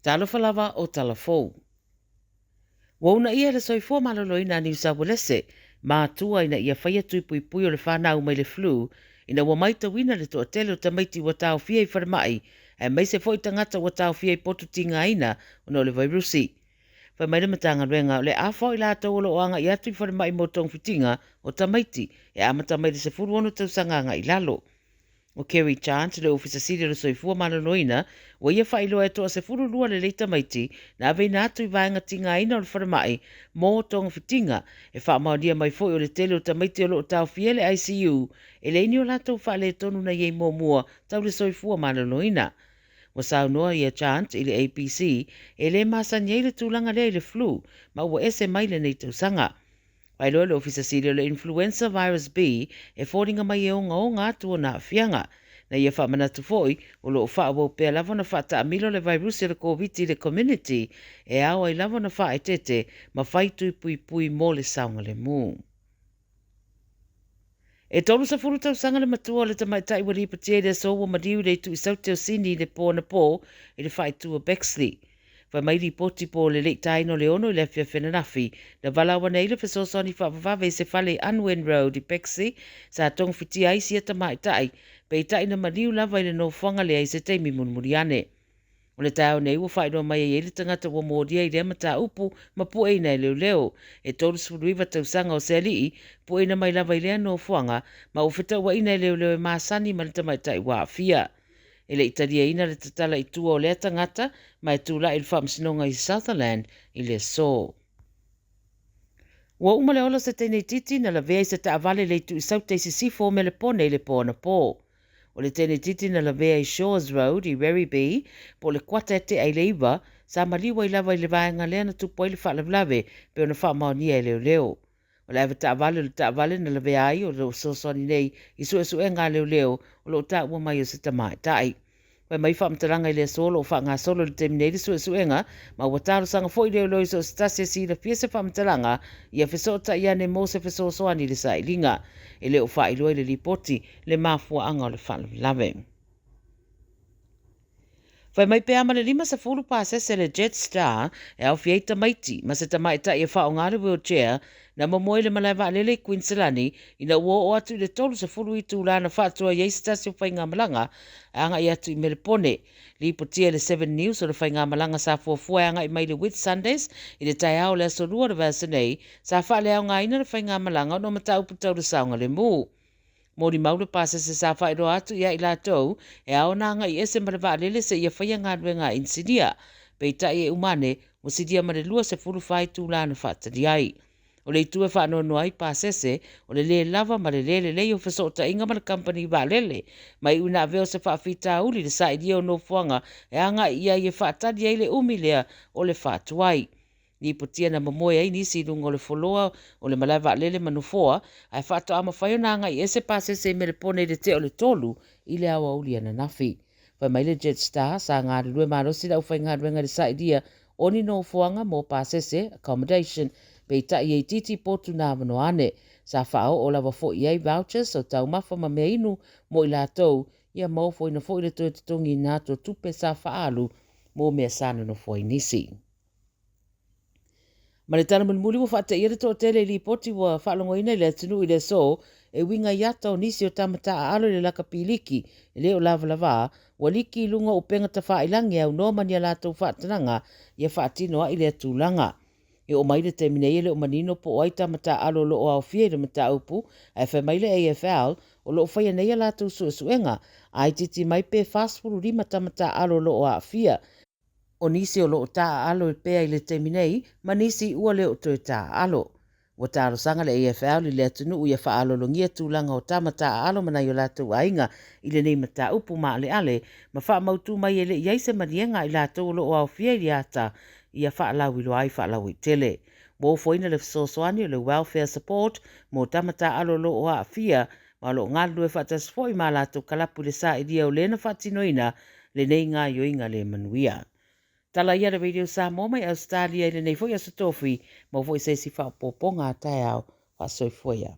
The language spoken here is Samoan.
Talofa lava o tala fou. Ua uunaia e le Soifua Maloloina a Niu Sauelese matua ina ia faia tui puipui o le fanau mai le flu ina ua maitauina le toatele o tamaiti ua taofia i falemai aemaise foi tagata ua taofia i potu tigaina ona o le vairusi. Fai mai le Matagaluega o le afa o i latou o lo o agai atu i falemai mo togafitiga o tamaiti e amata mai le 16 tausaga agai i lalo. O Kerry Chant, le Ofisa Sili o le Soifua Maloloina, ua ia faailoa e toa 12 lelei tamaiti na aveina atu i vaega tigaina o le falemai mo togafitiga. E faamaonia mai foi o le tele o tamaiti o lo o taofia i le ICU e leai ni o latou faaletonu na i ai muamua tau le soifua maloloina. Ua saunoa ia Chant i le ABC e le masani ai le tulaga lea i le flu ma ua ese mai lenei tausaga. Faailoa le Ofisa Sili o le Influenza Virus B e foliga mai e ogaoga atu ona aafiaga. Na ia faamanatu foi, o lo o faaauau pea lava ona faataamilo le vairusi o le Koviti i le community e ao ai lava ona faaeteete ma fai tui puipui mo le saogalemu. E 30 tausaga le matua o le tamaitai ua lipotia i le aso ua maliu i le itu i Saute o Sini i le po anapo i le faaitu o Bexley. Fai mai lipoti po o le le i taina o le 6 i le afiafi ananafi, na valaau ane ai le fesoasoani faavavave i se fale i Unwin Road i Bexley sa togafitia ai sia tamaitai, peitai na maliu lava i le nofoaga lea i se taimi mulimuli ane. O le taeao nei ua faailoa mai ai le tagata ua molia i lea mataupu ma pueina e leoleo. E 39 tausaga o se alii, pueina mai lava i lea nofoaga ma ua fetauaina e leoleo e masani ma le tamaitai ua aafia. E le i taliaina le tatala i tua o lea tagata ma e tulai i le faamasinoga i Sutherland i le aso. Ua uma le ola o se teine itiiti na lavea i se taavale i le itu i Saute i Sisifo o Melepone i le po anapo. O le teine itiiti na lavea i Shores Road i Werribee po o le kuata e tea i le 9, sa maliu ai lava i le vaega lea na tupu ai le faalavelave pei ona faamaonia e leoleo. O le avetaavale o le taavale na lavea ai o lo o fesoasoani nei i suesuega a leoleo o lo o taua mai o se tamaitai. Fai mai faamatalaga i le aso o lo o faagasolo i le taimi nei le suesuega ma ua talosaga foi leoleo i so o se tasi e silafia se faamatalaga ia fesootai ane mo se fesoasoani i le sailiga. E le o faailoa i le lipoti le mafuaaga o le faalavelave. Fai mai pe a ma le 50 pasese le Jetstar e aofia ai tamaiti ma se tamaitai e faaaoga le wheelchair na momoe i le malae vaalele i Kuiniselani ina ua oo atu i le 30 itula na faatuai ai se tasi o faigamalaga e agai atu i Melepone. Lipotia i le 7 News o le faigamalaga sa fuafua e agai mai i le Whitsundays i le taeao o le aso Lua o le vaiaso nei, sa faaleaogaina le faigamalaga ona o mataupu tau le saogalemu. Molimau le pasese sa faailoa atu ia i latou e ao ona agai ese ma le vaalele seia faia galuega a inisinia. Peitai e uma ane, ua silia ma le 24 itula na faatali ai. O le itu e faanoanoa ai pasese, o le lē lava ma le lē lelei o fesootaiga ma le kamupani vaalele. Ma iu ina avea o se faafitauli le sailia o nofoaga e agai i ai e faatali ai le umi lea o le faatuai. Lipotia na momoe ai nisi i luga o le foloa o le malae vaalele ma nofoa, ae faatoa mafai ona agai ese pasese i Melepone i le tea o le 3 i le aoauli ananafi. Fai mai le Jetstar, sa galulue malosi le aufaigaluega i le sailia o ni nofoaga mo pasese, accommodation, peitai e itiiti potu na avanoa ane. Sa faaoo lava foi i ai vouchers o taumafa ma mea inu mo i latou, ia ma ofoina foi le toe totogiina atu o tupe sa faaalu mo mea sa nonofo ai nisi. Ma le tala mulimuli ua faateia le toatele i lipoti ua faalogoina i le atunuu i le aso e uiga i ata o nisi o tama taaalo i le lakapi liki e le o lavalavā ua liki i luga o upega tafailagi e aunoa ma ni a latou faatanaga ia faatino ai lea tulaga. E oo mai le taimi nei e le o manino po o ai tama taaalo o lo o aofia i le mataupu ae fai mai le AFL o lo o faia nei a latou suesuega a itiiti mai pe 45 tama taaalo o lo o aafia. O nisi o lo o taaalo pea i le taimi nei ma nisi ua le o toe taaalo. Ua talosaga le AFL i le atunuu ia faalologia tulaga o tama taaalo ma nai o latou aiga i lenei mataupu maaleale ma faamautu mai e le i ai se maliega a i latou o lo o aofia i le ata ia faalauiloa ai faalauaitele. Ua ofoina le fesoasoani o le Welfare Support mo tama taaalo o lo o aafia ma o lo o galulue faatasi foi ma latou kalapu i le sailia o le na faatinoina lenei gaoioiga le manuia. Tala ia le Radio Samoa mai Australia i lenei foi aso Tofi, maua foi se isi faaopoopoga a taeao. Faasoifua ia.